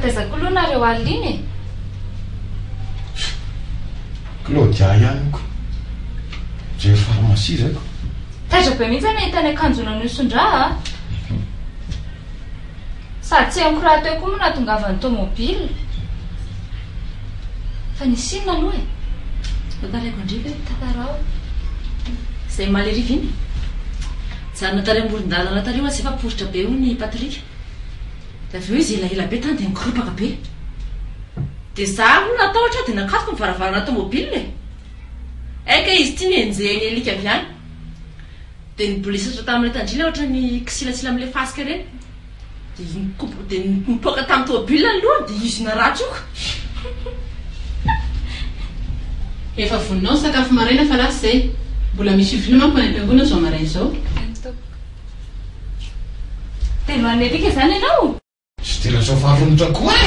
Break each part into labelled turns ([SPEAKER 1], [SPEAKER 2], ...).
[SPEAKER 1] taiza koa aloha nareo alina iny e?
[SPEAKER 2] Claudia ihany ko. Mijery pharmacie zay ko.
[SPEAKER 1] Taitra be mihitsy aho nahita ny akanjonao nihoson-drà a! Sady tsy henoko rahateo koa moa nahatongavan'ny tomobile. Fa nisy inona aloha e?
[SPEAKER 3] Tantaraiko an-dry ve?
[SPEAKER 1] Tantarao.
[SPEAKER 3] Izay omaly hariva iny. Nijanona tary amoron-dalana tary ho'a zay fa poritra be hono i Patrick. Dia avy eo izy elaela be tany dia nikoropaka be. Dia za aloha natahotra dia nakatoko ny varavarana tomobile e. Hay kay izy ity nenjehin'ny alika avy any. Dia nibolisatra tamin'ilay tandrila ohatran'ny kisilasila amin'ilay fasika ireny. Dia nikobo dia nipoaka tamin'ny tomobile ny lohany dia izy naratra io.
[SPEAKER 4] Efa vonona ao ny sakafo maraina fa lasa izay. Mbola misy fivoriana manko any am-piangonana izao maraina izao.
[SPEAKER 1] Eny tompoko. Dia nohanin'ny alika izany ianao?
[SPEAKER 2] Tsy dia lazao fa romotra koa e!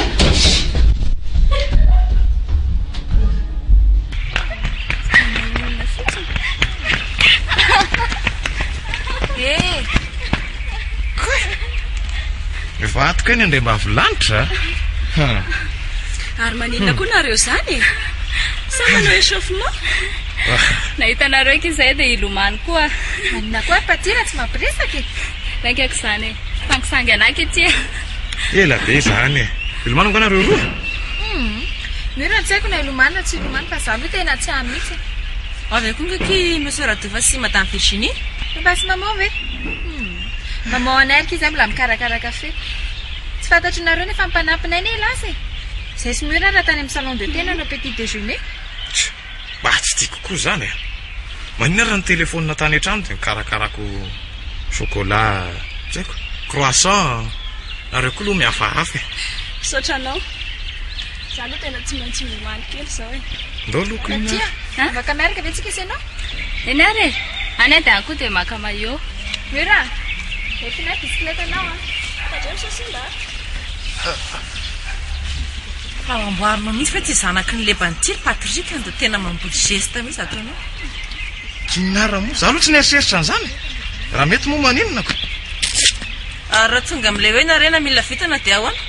[SPEAKER 2] Efa ato kay ny andriambavilanitra a!
[SPEAKER 5] Ary maninona koa nareo izany e? Sa manao échauffement?
[SPEAKER 1] Nahita anareo aky izahay dia hilomano koa.
[SPEAKER 5] Maninona koa ry Paty raha tsy mampiresaka e?
[SPEAKER 1] Laingako izany e. Sangisangy anah aky ity e.
[SPEAKER 2] Ela be izany e. Hilomano angaha nareo roa?
[SPEAKER 5] Hum. Mira tsy haiko na hilomano na tsy hilomano fa za aloha tena tsy ahy mihitsy e.
[SPEAKER 3] Avy eo koa angaha i Monsieur Radova sy Madame Virginie?
[SPEAKER 5] Papa sy Maman ve? Hum. Maman anay aky izay mbola mikarakara kafe. Tsy fantatrinareo nefa ny mpanampinay anie lasa e. Zay sy Mira raha tany amin'ny salon de thé nanao petit déjeuner.
[SPEAKER 2] Tch! Mba tsy tiako koa izany e! Maninona raha nitelefaonina tany an-trano dia nikarakarako chocolat, tsy haiko, croissant, nareo koa aloha mihafahafa e!
[SPEAKER 5] Misaotra anao. Za aloha tena tsy maintsy milomano kely izao e.
[SPEAKER 2] Ndao aloha ko iny ary.
[SPEAKER 5] Tia, afaka miaraka ve tsika sy ianao?
[SPEAKER 1] Eny ary e! Any aho dia any koa dia maka maillot.
[SPEAKER 5] Mira, entinay bisikileta anao an! Tandremo sao simba a!
[SPEAKER 3] Fa amboarinao mihitsy ve ity zanaky ny lebany ity ry Patrick an, dia tena mamboly geste mihitsy ataonao.
[SPEAKER 2] Inona ary moa? Za aloha tsy nieritreritra an'izany e! Raha mety moa maninona ko?
[SPEAKER 3] Ary raha tonga amin'ilay hoe narena mila vintana dia ahoana?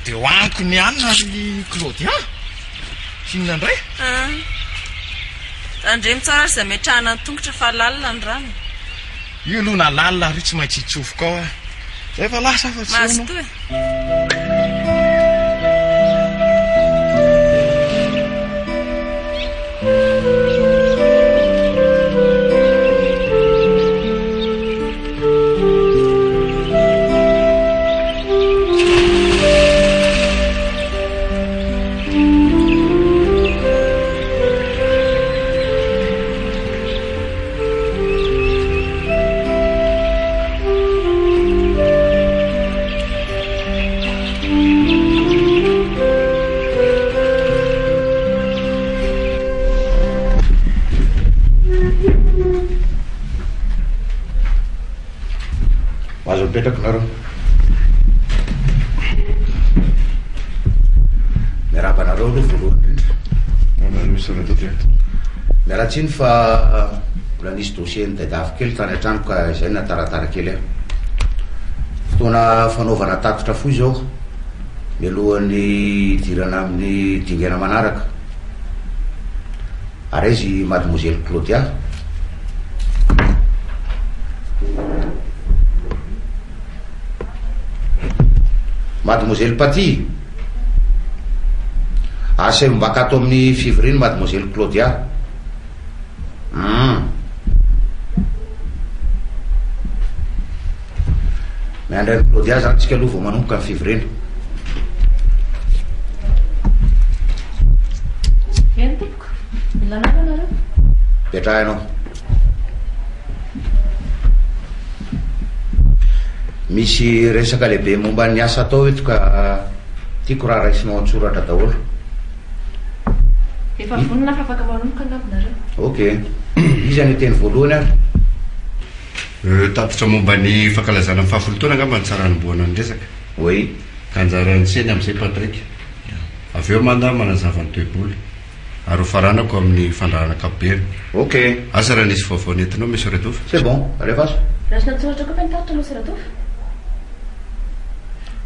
[SPEAKER 2] Dia hohaniko ny hanina ry Claudia? Inona indray?
[SPEAKER 3] Ah. Tandremo tsara ary izay ametrahana ny tongotra fa lalina ny rano.
[SPEAKER 2] Io aloha na lalina ary io tsy maintsy hitsofoka ao aho. Zay fa lasa fa tsy eo anao.
[SPEAKER 3] Mazotoa e.
[SPEAKER 2] Azo apetraka nareo.
[SPEAKER 6] Miarahaba anareo aloha voalohany indrindra. Miala tsiny fa mbola nisy dossier nitadiaviko kely tany an-trano ka izay no nahataratara kely ahy. Fotoana fanaovana tatitra fohy izao mialohan'ny hidirana amin'ny dingana manaraka. Ary aiza i Mademoiselle Claudia? Mademoiselle Patty! Asaivo mbaka ato amin'ny fivoriana Mademoiselle Claudia. Hum. Miandry an'i Claudia zany tsika aloha vao manomboka ny fivoriana.
[SPEAKER 3] Eny tompoko, mila anareo nareo.
[SPEAKER 6] Petraha ianao. Misy resaka lehibe momba ny asa atao eto ka tiako raha raisinao an-tsoratra daholo.
[SPEAKER 3] Efa vonona fa afaka manomboka angamba nareo.
[SPEAKER 6] Ok. Iza no hiteny voalohany ary?
[SPEAKER 7] Tatitra momba ny fankalazana ny fahafolo taona angamba no tsara hanombohana ny resaka.
[SPEAKER 6] Oui.
[SPEAKER 7] Ka anjaran'i Seny amin'izay Patrick. Avy eo Manda manazava ny toe-bola. Ary ho faranako amin'ny fandrarana ankapobeny.
[SPEAKER 6] Ok.
[SPEAKER 7] Asa raha nisy vaovao nentinao Monsieur Radova?
[SPEAKER 6] C'est bon. Alefaso.
[SPEAKER 3] Raisina an-tsoratra koa ve ny tatitra Monsieur Radova?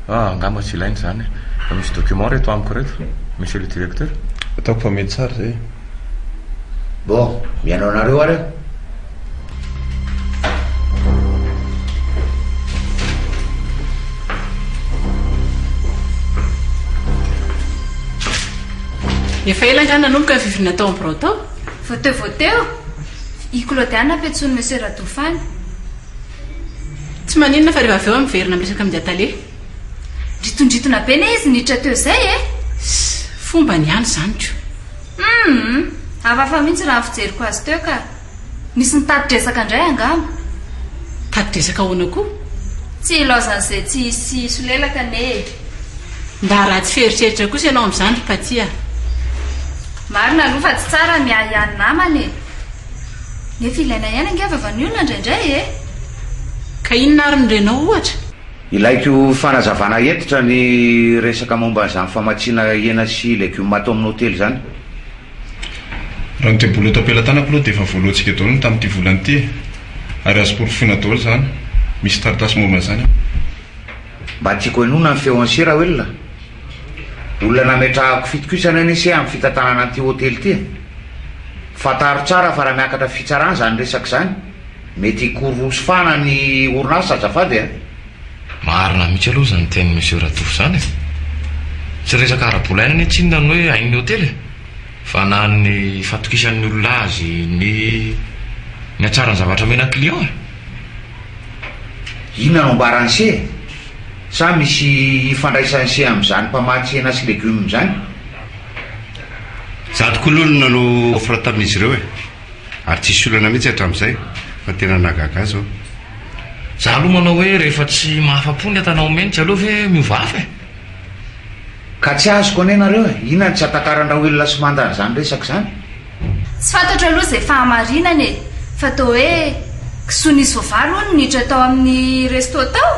[SPEAKER 2] Ah, angamba tsy ilaina izany e. Fa misy document reto amiko reto, Monsieur le Directeur.
[SPEAKER 8] Ataoko fa mety tsara izay e.
[SPEAKER 6] Bon, mihaino anareo ary aho.
[SPEAKER 4] Efa ela angaha nanomboka ny fivoriana tao amin'ny birao tao?
[SPEAKER 1] Vao teo vao teo. I Claudia nampiantsoin'i Monsieur Radofana.
[SPEAKER 4] Tsy maninona fa rehefa avy eo aho miverina miresaka amin-dry Tale.
[SPEAKER 1] Ndritondritona be ne izy niditra teo izay e!
[SPEAKER 4] Ss, fombany ihany izany ko.
[SPEAKER 1] Humm! Hafahafa mihitsy raha ny fijeriko azy teo ka. Nisy nitati-dresaka indray angamba.
[SPEAKER 4] Tati-dresaka ahoana koa?
[SPEAKER 1] Tsy ilaozan'izay tsy hisy hisolelaka anie e!
[SPEAKER 4] Mba ratsy fieritreritra kosa ianao amin'izany ry Paty a!
[SPEAKER 1] Marina aloha fa tsy tsara ny miahiahy ny namana e! Nefa ilaina ihany ange vavan'ny olona indraindray e!
[SPEAKER 4] Ka inona ary no renao ohatra?
[SPEAKER 6] Ilaiko fanazavana hentitra ny resaka momba an'izany famatsiana hena sy legioma ato amin'ny hotely izany.
[SPEAKER 8] Raha ny toe-bola eto am-pelatanako aloha dia efa voaloantsika daholo ny tamin'ity volana ity e! Ary azo porofoina daholo izany. Misy taratasy momba an'izany ao.
[SPEAKER 6] Mba tiako henoina ny feon'se Raoelina. Olona nametrahako fitokisana anie se amin'ny fitantanana an'ity hotely ity e! Fantaro tsara fa raha miakatra fitsarana izany resaka izany, mety hikororosy fahana ny orinasa azafady a!
[SPEAKER 2] Marina mihitsy aloha izany tenin'i Monsieur Ratovo izany e! Tsy resaka ara-bola ihany anie tsinona ny hoe hain'ny hotely e! Fa na ny fatokisan'ny olona azy, ny ny hatsaran'ny zavatra omena ny client e!
[SPEAKER 6] Inona no ambaran'i se e? Sa misy ifandraisan'i se amin'izany mpamatsy hena sy legumes izany?
[SPEAKER 7] Za tokoa aloha no nanao offre tamin'izy ireo e! Ary tsisy olana mihitsy hatramin'izay fa tena nahagaga ahy zao.
[SPEAKER 2] Za aloha manao hoe rehefa tsy mahafa-po ny entana omeny tsy aleo ve miova hafa e!
[SPEAKER 6] Ka tsy azoko anie nareo e! Inona no tsy atakaran-dRaoelina sy Manda an'izany resaka izany?
[SPEAKER 1] Tsy fantatro aloha izay fahamarinana e! Fa toa hoe kisoa nisy voavary hono niditra tao amin'ny resto tao?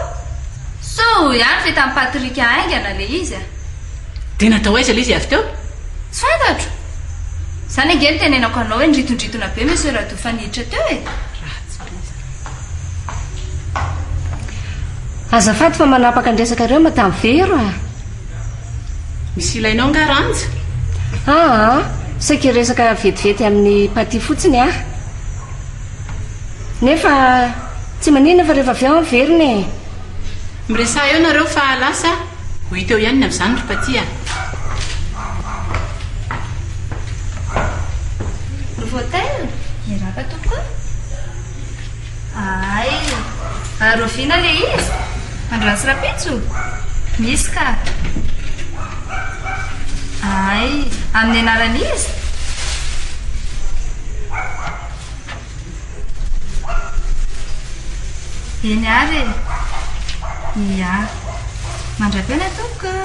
[SPEAKER 1] Soa ihany fa hitan'i Patrick haingana ilay izy a!
[SPEAKER 4] Dia natao aiza ilay izy avy teo?
[SPEAKER 1] Tsy fantatro! Izany ange no tenenako anao hoe nirintondrintona be Monsieur Rado fa niditra teo e!
[SPEAKER 4] Ratsy be izany.
[SPEAKER 9] Azafady fa manapaka ny resakareo Madame Vero a!
[SPEAKER 4] Misy ilainao angaha Ranja?
[SPEAKER 9] Aa, saika hiresaka vetivety amin'i Paty fotsiny aho. Nefa tsy maninona fa rehefa avy eo aho miverina e!
[SPEAKER 4] Miresaha eo nareo fa lasa ho hita eo ihany ny amin'izany ry Paty a!
[SPEAKER 1] Novotel, miarahaba tompoko a! Ay! Ary oviana ilay izy? Androany sy rahampitso? Misy ka! Ay! Amin'ny anaran'iza? Eny ary e! Ia. Mandra-pihaona tompoko!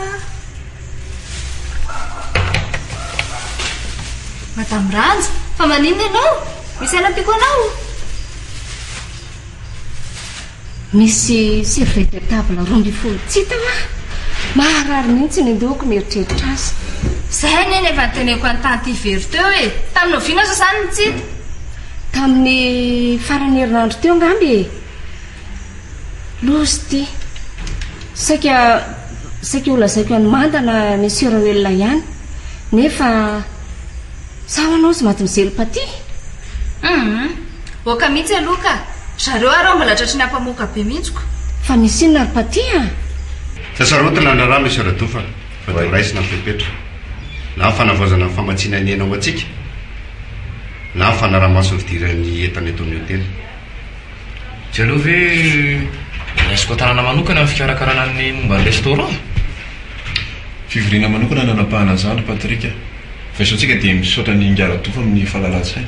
[SPEAKER 1] Madame Ranja, fa maninona ianao? Misy hanampiako anao?
[SPEAKER 9] Misy serviette de table 12 tsy hita hoa! Maharary mihitsy ny lohako mieritreritra azy.
[SPEAKER 1] Zay anie no efa noteneniko an'i Tanty Vero teo e! Tamin'ny oviana zao zany no tsy hita?
[SPEAKER 9] Tamin'ny faran'ny herinandro teo angamba e! Loza ity! Saika saika holazaiko an'i Manda na Monsieur Raoelina ihany nefa Sa hono ozy mademoiselle Paty?
[SPEAKER 1] Humm. Ok mihitsy aloha ka. Zareo ary aho mbola tratry ny ampamoaka be mihitsy ko.
[SPEAKER 9] Fa misy inona ry Paty a?
[SPEAKER 7] Tsy asarotina ny raharaha Monsieur Radofa fa dia horaisina ny fepetra. Na ny fanavaozana ny famatsiana ny hena ho antsika, na ny fanaraha-maso ny fidiran'ny entana eto amin'ny hotely.
[SPEAKER 2] Tsy aleo ve raisiko an-tanana manokana ny fikarakarana ny momba ny restaurant e?
[SPEAKER 8] Fivoriana manokana nanapahana an'izany ry Patrick a! Fa izao tsika dia misaotra an'i Ingahy Radofo amin'ny fahalalan-tsaina.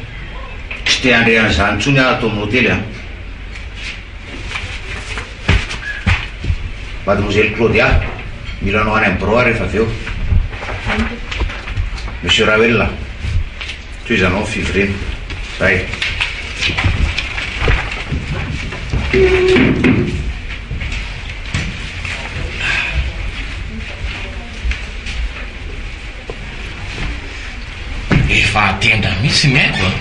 [SPEAKER 6] Tsy te handre an'izany intsony aho ato amin'ny hotely an! Mademoiselle Claudia, mila anao any amin'ny birao aho rehefa avy eo. Monsieur Raoelina. Tohizanao ny fivoriana. Zay.
[SPEAKER 2] Efa tenda mihitsy ny aiko a!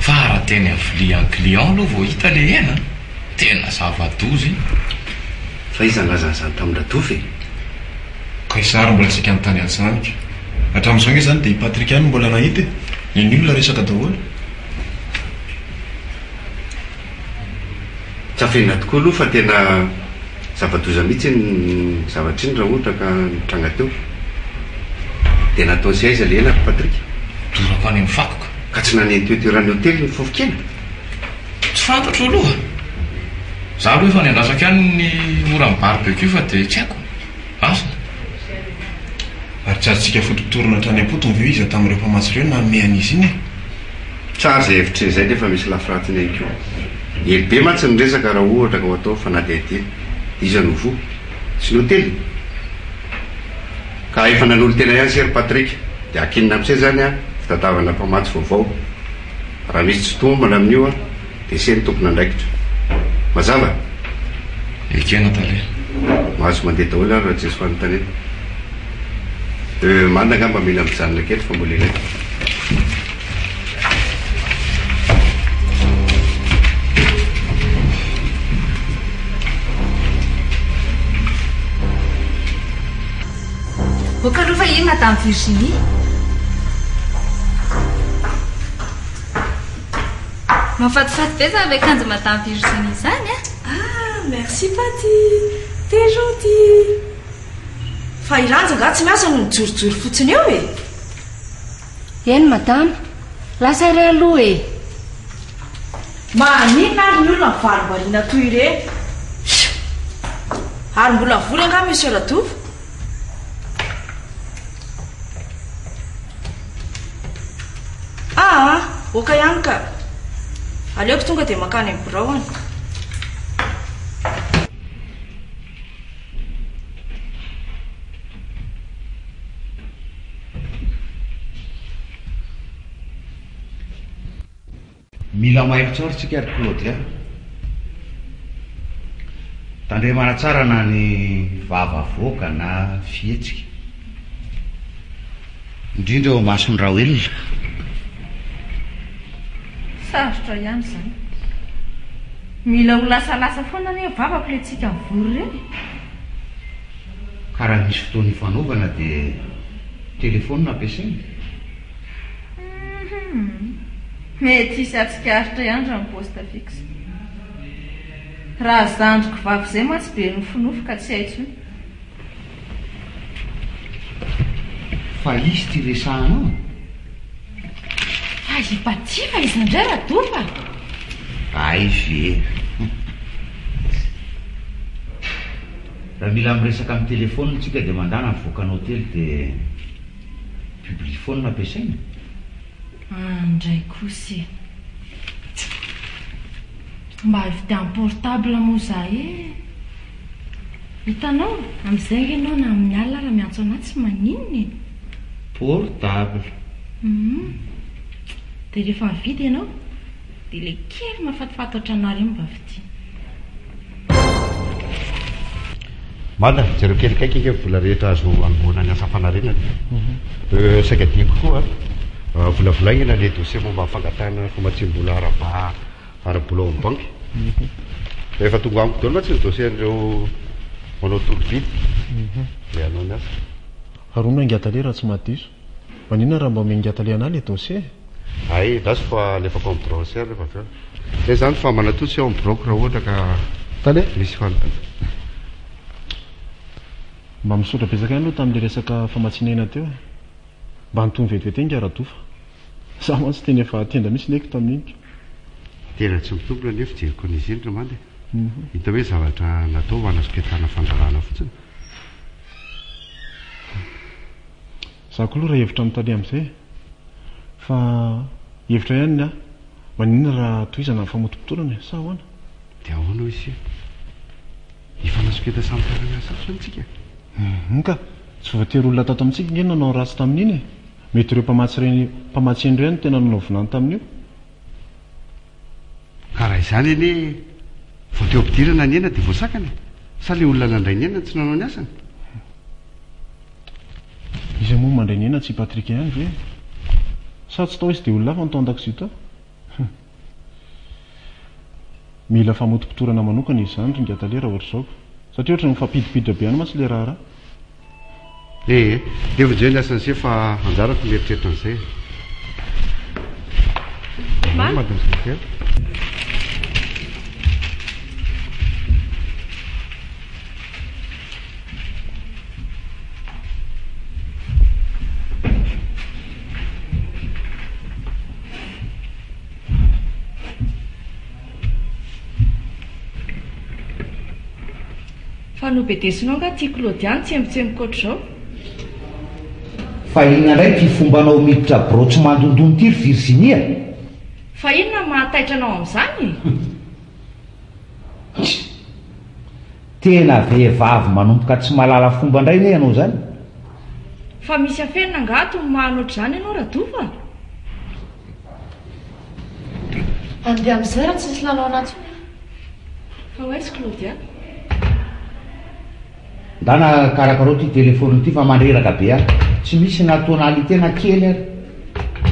[SPEAKER 2] Fa raha teny amin'ny vilia an'ny client aloha vao hita le hena, tena zava-doza iny.
[SPEAKER 7] Fa iza nilaza an'izany tamin-dRadofy e?
[SPEAKER 8] Ka izaho ary mbola saika nitany an'izany ka. Hatramin'izao ange izany dia i Patrick ihany no mbola nahita e! Ny an'ny olona resaka daholo.
[SPEAKER 7] Tsy afenina tokoa aloha fa tena zava-doza mihitsy iny zavatra iny raha ohatra ka nitranga teo. Dia nataony sy aiza ilay hena ry Patrick?
[SPEAKER 2] Dorako any amin'ny fako ka.
[SPEAKER 7] Ka tsy naneno teo toeran'ny hotely ny fofon-kena?
[SPEAKER 2] Tsy fantatro aloha. Za aloha efa niandrasako ihany ny oran'ny barbecue fa dia tsy haiko. Asa.
[SPEAKER 8] Ary tsy azontsika fotopotorina hatrany am-potony ve iza tamin'ireo mpamatsy ireo no nanome an'izy iny e?
[SPEAKER 7] Tsara izay hevitra izay nefa misy lafiratsiny ihany koa. Ely be mantsy ny resaka raha ohatra ka ho atao fanadihadiana. Iza no voa? Tsy ny hotely? Ka efa nanolo-tena ihany se ry Patrick dia akinina amse zany an, fitadiavana mpamatsy vaovao. Raha misy tsy tomombana amin'io an, dia se no tompon'andraikitra. Mazava?
[SPEAKER 2] Ekena tale.
[SPEAKER 7] Mahazo mandeha daholo ary raha tsisy fanontaniana. Euh, manda angamba mila mijanona kely fa mbola ilaina.
[SPEAKER 1] Ok aloha fa iny Madame Virginie. Mahafatifaty be izany akanjo Madame Virginie izany a!
[SPEAKER 10] Ah, merci Paty! T'es gentil! Fa i Randja angaha tsy miasa no mijorojoro fotsiny eo e?
[SPEAKER 9] Eny madama, lasa re aloha e!
[SPEAKER 10] Maninona ary ny olona mivarimbariana toy ireny? Ary mbola vory angaha Monsieur Ratovo? Aa, ok ihany ka. Aleoko tonga dia mankany amin'ny birao any.
[SPEAKER 6] Mila mailo tsara tsika ry Claudia. Tandremana tsara na ny vava avoaka na fihetsika. Indrindra eo imason'i Raoelina.
[SPEAKER 3] Sarotra ihany izany. Mila ho lasalasa foana anie vavako ilay tsika mivory ireny e.
[SPEAKER 6] Ka raha misy fotoana ifanaovana dia telefaonina ampiasaina?
[SPEAKER 3] Hum. Mety hisy hahatsikaritra ihany raha ny poste fixe. Raha zandriko vavy izay mantsy be nofinofy ka tsy hay intsony.
[SPEAKER 6] Fa izy ity resahanao?
[SPEAKER 3] Fa i Paty fa iza indray Radofa?
[SPEAKER 6] Hay ve. Raha mila miresaka amin'ny telephone tsika dia mandana mivoaka ny hotely dia publiphone ampiasaina?
[SPEAKER 3] Andray kosa e. Mba hividiano portable moa za e. Hitanao, amin'izay ange ianao na amin'ny alina ara miantso anah tsy maninona e.
[SPEAKER 6] Portable.
[SPEAKER 3] Hum. Dia rehefa mividy ianao, dia ilay kely mahafatifaty ohatranà ireny mba vidiana.
[SPEAKER 7] Mada, jereo kely akaiky ange ny vola rehetra azo anombohana ny asa fanarenana. Euh, saika adinoko koa, volavolaingana ilay dossier momba ny fangatahana famatsiam-bola ara-ba ara-bola ao amin'ny banky. Efa tonga amiko daholo mantsy ny dossier an'ireo manao tolo-bidy dia hanao ny asa.
[SPEAKER 8] Haroana Ingahy Tale raha tsy mahadiso. Maninona raha mba omen'i Ingahy Tale anah ilay dossier e?
[SPEAKER 7] Hay, andraso fa alefako amin'ny birao an'i rehefa avy eo. Zay izany fa manatosy ao amin'ny biraoko raha ohatra ka
[SPEAKER 8] Tale?
[SPEAKER 7] misy fanontaniana.
[SPEAKER 8] Mba misaotra betsaka ihany aloha tamin'ilay resaka famatsiana hena teo e. Mba nitony vetivety ingahy Radofa. Za mantsy tena efa tenda mihitsy ny aiko tamin'iny ka.
[SPEAKER 7] Tena tsy mitombina anie fijeriko an'izy iny ry Manda e. Hita hoe zavatra natao ho hanasoketana fandrarana fotsiny.
[SPEAKER 8] Za koa aloha raha hevitra amin'ny tale amin'izay e. Fa hevitra ihany ny ahy. Maninona raha tohizana ny famotopotorana e? Sa ahoana?
[SPEAKER 7] Dia ahoana hoy isika? Hifanasoketa samy mpiara-miasa ato izany tsika?
[SPEAKER 8] Hum ka! Tsy voatery olona tato amintsika ange no nanao ratsy tamin'iny e! Mety ireo mpamatsy ireny mpamatsy eny ireny no tena nanao vinany tamin'io.
[SPEAKER 7] Ka raha izany anie vao teo ampidirana ny hena dia voasakana e! Sa ilay olona nandray ny hena no tsy nanao ny asany?
[SPEAKER 8] Iza moa mandray ny hena tsy i Patrick ihany ve e? Sa tsy tao izy dia olona hafa no tao an-dakozia tao? Hum. Mila famotopotorana manokana izany ry Ngatale raha ohatr'izao ka. Satria ohatran'ny mifampidipiditra be ihany mantsy ilay raharaha.
[SPEAKER 7] Ee, dia vonjeo ny asan'ise fa anjarako mieritreritra an'izay e.
[SPEAKER 5] Mama.
[SPEAKER 7] Mademoiselle.
[SPEAKER 10] Fa nobedesinao angaha ity Claudia nitsembotsemboka ohatr'izao?
[SPEAKER 6] Fa inona indray ity fombanao miditra birao tsy mandondona ity ry Virginie a?
[SPEAKER 10] Fa inona no mahataitra anao amin'izany e?
[SPEAKER 6] Tch! Tena vehivavy manomboka tsy mahalala fomba indray anie ianao izany.
[SPEAKER 10] Fa misy afenina angaha ato ny maha ohatr'izany ianao Radofa a?
[SPEAKER 3] Andeha amin'izay raha tsisy lalao anahy intsony aho.
[SPEAKER 4] Fa ho aiza Claudia?
[SPEAKER 6] Ndana karakarao ity telephone ity fa mandreraka be ahy. Tsy misy na tonalité na kely ary.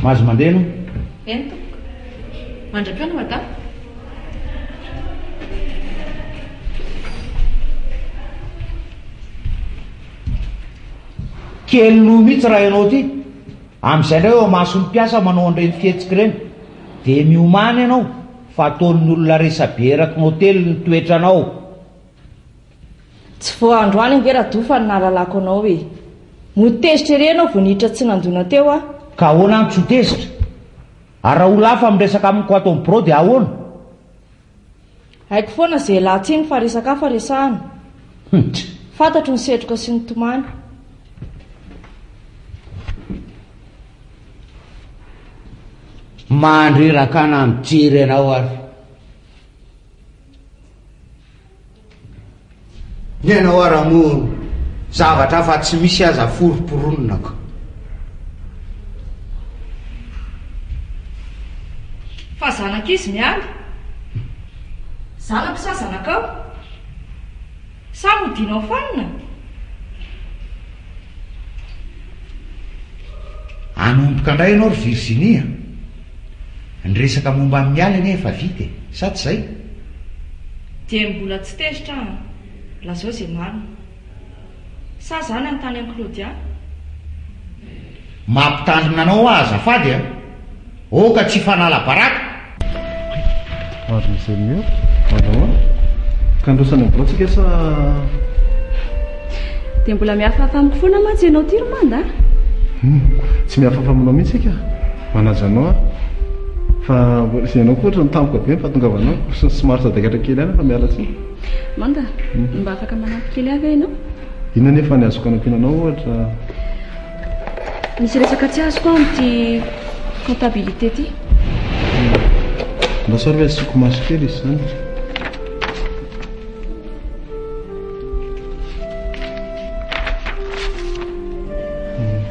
[SPEAKER 6] Mahazo mandeha ianao.
[SPEAKER 3] Eny tompoko. Mandra-pihaona madama.
[SPEAKER 6] Kely loha mihitsy raha ianao ity. Amin'izay indray eo imason'ny mpiasa manao an'ireny fihetsika ireny. Dia miomàna ianao fa ataon'ny olona resabe eraky ny hotely ny toetranao.
[SPEAKER 10] Tsy vao androany ange Radofa no nahalalako anao e! Mody tezitra ery ianao vao niditra tsy nandona teo aho.
[SPEAKER 6] Ka ahoana aho tsy ho tezitra? Ary raha olona hafa miresaka amiko ato amin'ny birao dia ahoana?
[SPEAKER 10] Haiko foana izay ialàn-tsiny fa resaka hafa resahana.
[SPEAKER 6] Humph.
[SPEAKER 10] Fantatro ny setroka sy ny tomany.
[SPEAKER 6] Mandreraka ana mijery anao ary. Ny anao ara moa zavatra hafa tsy misy aza foromporonina ko.
[SPEAKER 10] Fa zanak'izy mialy? Zanako sa zanakao? Sa modianao fanina?
[SPEAKER 6] Hanomboka indray ianao ry Virginie a! Ny resaka momba an'i Mialy anie efa vita e! Sa tsy izay?
[SPEAKER 10] Dia mbola tsy tezitra aho an! Lazao izay marina. Sa za nanontany an'i Claudia?
[SPEAKER 6] Mampitandrina anao aho azafady a! Aoka tsy hifanala baraka!
[SPEAKER 8] Mademoiselle Mur, manao ahoana? Ka handroso any amin'ny birao tsika sa.
[SPEAKER 1] Dia mbola mihafahafa amiko foana mantsy ianao ity ry Manda a!
[SPEAKER 8] Hum, tsy mihafahafa aminao mihitsy ika, manaja anao aho. Fa ianao koa ohatran'ny tampoka be ny fahatongavanao, somary sadaikatra kely ihany aho fa miala tsiny.
[SPEAKER 1] Manda, mba afaka manampy kely ahy ve ianao?
[SPEAKER 8] Inona anefa ny azoko anampiana anao ohatra?
[SPEAKER 1] Misy resaka tsy azoko aho amin'ity comptabilité ity.
[SPEAKER 8] Mba sao ve asiako maso kely izy izany?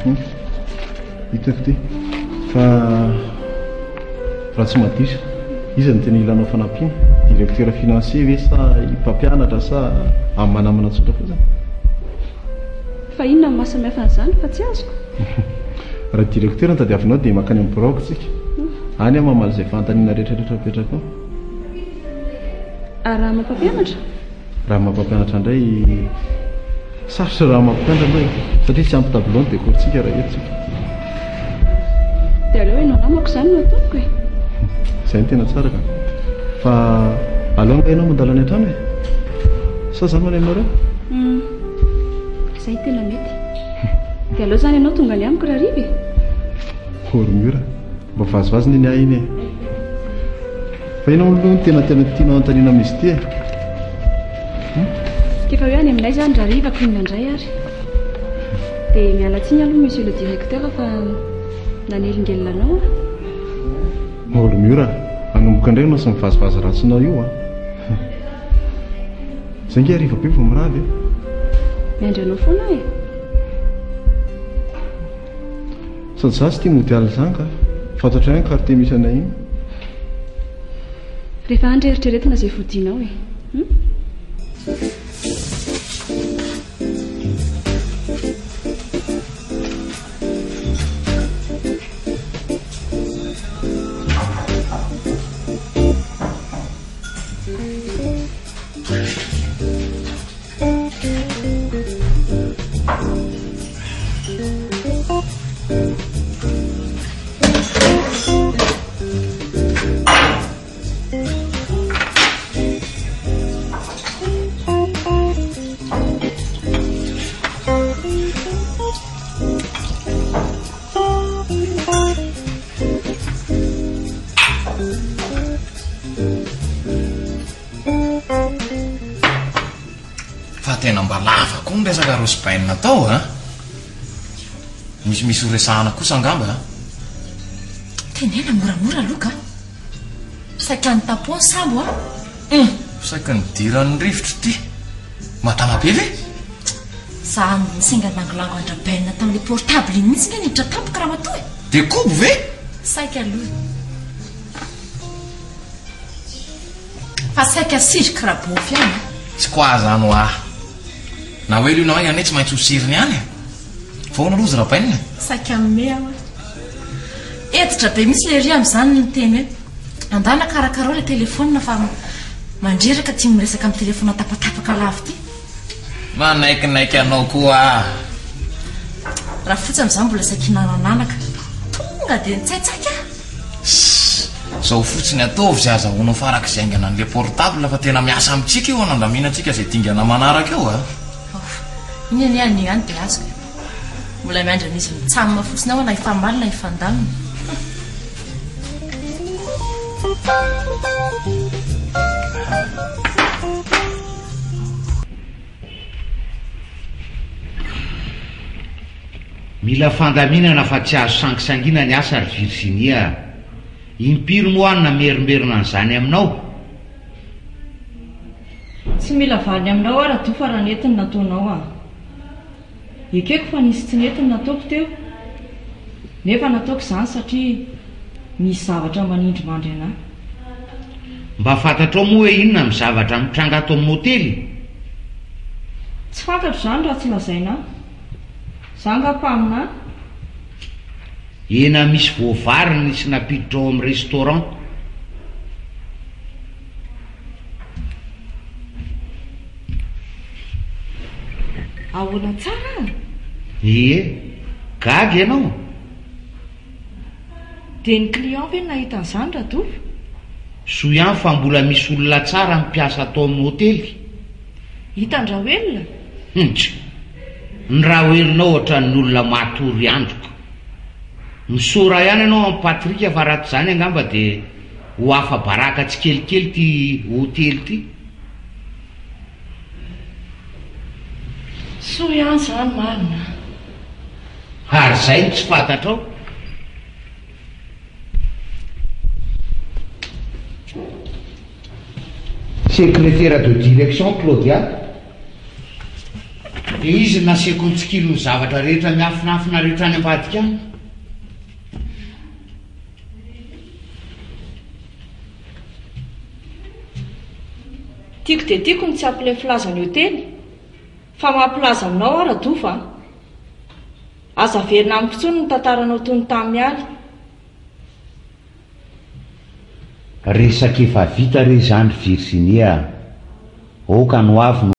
[SPEAKER 8] Mhm. Hitako ity. Fa raha tsy mahadiso, iza no tena ilanao fanampiana? Directeur financier ve sa mpampianatra sa amin'ny maha namana tsotra fotsiny?
[SPEAKER 1] Fa inona no maha samihafa an'izany fa tsy azoko?
[SPEAKER 8] Raha directeur no tadiavinao dia mankany amin'ny biraoko tsika. Any aho mamaly izay fanontaniana rehetra rehetra apetraka ao.
[SPEAKER 1] Ary raha mampampianatra?
[SPEAKER 8] Raha mampampianatra indray sarotra raha mampianatra aloha e, satria tsy ampy tableau ny décor-tsika raha eto tsika.
[SPEAKER 1] Dia aleo ianao namako izany no ataoko e.
[SPEAKER 8] Izay no tena tsara ka. Fa aleo angaha ianao mandalo any an-trano e? Sa za no any aminareo?
[SPEAKER 1] Hum. Izay tena mety. Dia aleo izany ianao tonga any amiko rahariva e.
[SPEAKER 8] Hormura. Mba vazivazy ny ahy iny e. Fa inona aloha no tena tena tianao anontaniana amin'izy ity e?
[SPEAKER 1] K'efa hoe any aminay izany rahariva ko inona indray ary. Dia miala tsiny aloha monsieur le directeur fa nanelingelina anao aho.
[SPEAKER 8] Hormura, hanomboka indray ianao sy ny vazivazy ratsinao io an. Zay nge hariva be vao mirava e.
[SPEAKER 1] Miandry anao foana aho e.
[SPEAKER 8] Sady za tsy tia mody alina zany ka. Fantatrao ihany quartier misy anay iny.
[SPEAKER 1] Rehefa andry eritreretina izay fodianao e. Hum?
[SPEAKER 2] koa ny resaka Rosbain tao a! Misimisy ho resahana kosa angamba a!
[SPEAKER 3] Tenena moramora aloha ka! Saika nitapo ny sambo a!
[SPEAKER 2] Hum! Saika nidiran'ny rivotra ity! Madama be ve?
[SPEAKER 3] Za nisenga langolango an-dRabain tamin'ilay portable iny mihitsy nge niditra tampoka ramatoa e!
[SPEAKER 2] Dia kobo ve?
[SPEAKER 3] Saika aloha e! Fa saika cirque rabofy ihany a!
[SPEAKER 2] Tsy quoi zany hoa! Na hoe io na hoe anie tsy maintsy ho siriny ihany e! Fa ahoana aloha izy Rabainina e?
[SPEAKER 3] Saika hanome aho a! Hentitra be mihitsy lery amin'izany niteny hoe andana karakarao ilay telephone fa mandreraka ity miresaka amin'ny telephone tapatapaka lava ity.
[SPEAKER 2] Manaikinaiky anao koa aho.
[SPEAKER 3] Rafotsy amin'izany mbola saika hinanananaka. Tonga dia nitsaitsaika aho.
[SPEAKER 2] Sss! Zao fotsiny ataovy izay azahoanao farak'izay haingana an'ilay portable fa tena miasa amintsika io hanandaminantsika izay dingana manaraka eo a!
[SPEAKER 3] Ouf! Iny anie anio ihany dia azoko e! Mbola miandry an'izy mitsam fotsiny ao na hifamaly na hifandamina.
[SPEAKER 6] Mila fandaminana fa tsy azo sangisangiana ny asa ry Virginie a! Impiry moa aho no namerimberina an'izany aminao?
[SPEAKER 10] Tsy mila valiny aminao aho Rado fa raha nety ny nataonao aho. Ekeko fa nisy tsy nety ny nataoko teo, nefa nataoko izany satria misy zavatra manindry mandry an'ahy.
[SPEAKER 6] Mba fantatrao moa hoe inona no zavatra mitranga ato amin'ny hotely?
[SPEAKER 10] Tsy fantatro izany raha tsy lazaina ahy. Za nga mpaminany?
[SPEAKER 6] Hena misy voavary nisy nampiditra ao amin'ny restaurant.
[SPEAKER 10] Ahoana tsara a?
[SPEAKER 6] Ie, gaga ianao?
[SPEAKER 10] Dia ny client ve no nahita an'izany Radova?
[SPEAKER 6] Soa ihany fa mbola misy olona tsara ny mpiasa ato amin'ny hotely.
[SPEAKER 10] Hitan-dRaoelina?
[SPEAKER 6] Ntry! Ny Raoelina ohatran'ny olona matory androka. Misaora ihany ianao amin'i Patrick fa raha tsy izany angamba dia ho afa-baraka tsikelikely ity hotely ity.
[SPEAKER 10] Soa ihany izany marina
[SPEAKER 6] a! Ary izay no tsy fantatrao? Secrétaire de direction Claudia. Dia izy no nasiako nitsikilo ny zavatra rehetra miafinafina rehetra any ambadika any.
[SPEAKER 10] Tiako dia tiako ny tsy hampilay filaza ny hotely fa mampilaza aminao aho Radova a! Aza averina amiko intsony ny tantaranao toy ny tamin'ny Mialy.
[SPEAKER 6] Resaka efa vita re izany ry Virginie a! Aoka ny ho avy no.